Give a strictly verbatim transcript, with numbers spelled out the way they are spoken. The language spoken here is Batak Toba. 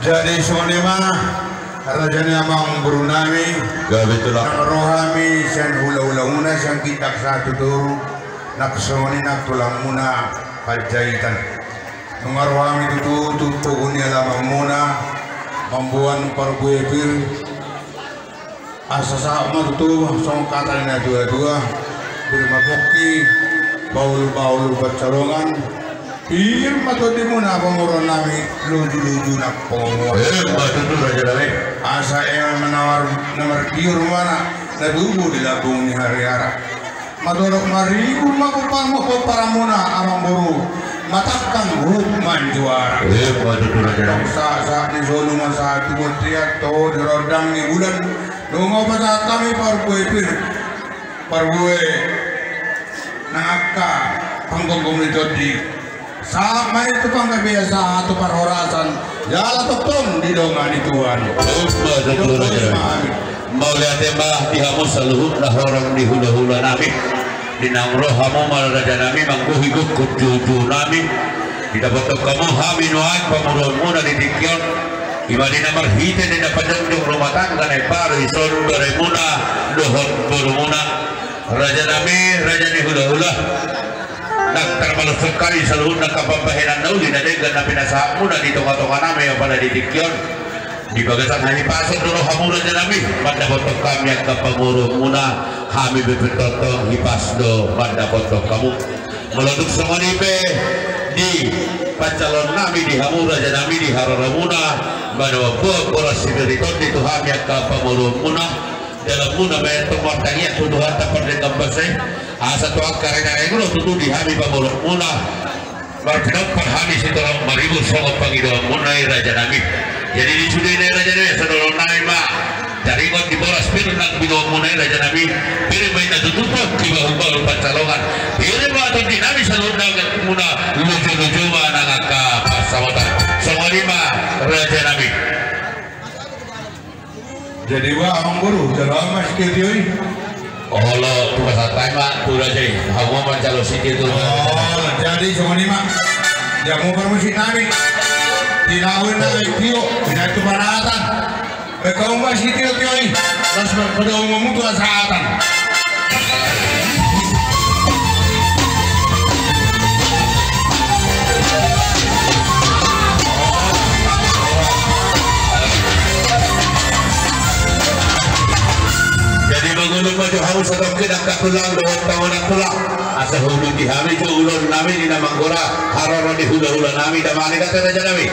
Jadi songon i ma, raja ni amangboru nami, gabe tulang. Nang ro hami sian hula-hulamuna, sian ginjang sahat tu toru, nang songon i nang tulangmuna Panjaitan. Nunga ro hami tutu tu pogu ni alamanmuna, mamboan parbue pir. Asa sahat ma tutu songon hata ni na tua-tua, pir ma pongki, bahul-bahul pansalongan, pir ma tondimuna pamoruon nami, luju-luju nang pangomoan. Emma tutu raja nami. Asa eme na mar-, na martiur ma na, na tubu di lambung ni hariara. Madorok maribur ma pomparanmu, pomparanmuna amangboru, matangkang huhut manjuara. Emma tutu raja nami. Sahat-sahat ni solu ma sahat tu bontean, toho di rondang ni bulan. Nunga hupasahat hami parbue pir, parbue nang angka panggomgom ni tondi. Sahat ma i tu panggabean, sahat tu parhorasan, jala tongtong didongani Tuhan. Emma tutu raja nami. Mauliate ma di hamu saluhutna horong ni hula-hula nami. Di naung ro hamu ma raja nami manggohi gokhon juhut-juhut nami. Didapothon hamu hami nuaeng pamoruonmuna di tingki on. I ma di na marhite di na pajongjong rumah tangga na imbaru, dison borumuna dohot borumuna. Raja nami, raja ni hula-hula. Nang tarmalosok hami saluhutna angka pambahenan na uli na denggan na pinasahatmuna di tonga-tonga nami, apala di tingki on. Di bagasan hahipason do ro hamu raja nami, mandapothon hami angka pamoruonmuna, hami pe tongtong hipas do mandapothon hamu. Molo tung songon i pe di pansalongan nami di hamu raja nami, di haroromuna, molo mamboan boras sipir ni tondi tu hami angka pamoruonmuna, dalanmuna ma i antong martangiang tu Tuhanta pardenggan basa i, asa tu angka rengeng-rengeng ro tutu di hami pamoruonmuna. Marpinompar hami sitorop maribur songon pangidoanmuna i raja nami. Jadi di sude na i raja nami, asa dohonon nami ma, taringot di boras pir nang binoanmuna i raja nami, pir ma inna tutu pongki, bahul-bahul pansalongan, pir ma tondi nami saluhutna, luju-luju ma nang angka pansamotan. Songon i ma raja nami. Jadi boha amangboru, jalo ma sitio-tio i. Olo, tu pasahat ma tu raja i, hamu ma manjalo sitio tu. Olo, jadi songon i ma. Jamu parmusik nami. Tinawin na tio, pinatu panatan. Bekaum ma sitio-tio i. Las berpedomu mutu asatan. Jadi mangulon ma jo hamu satongkin angka tulang dohot tano nang tulang. Asa huuduti hami jo ulaon nami di na manggora haroro ni hula-hula nami, damang ni hata raja nami.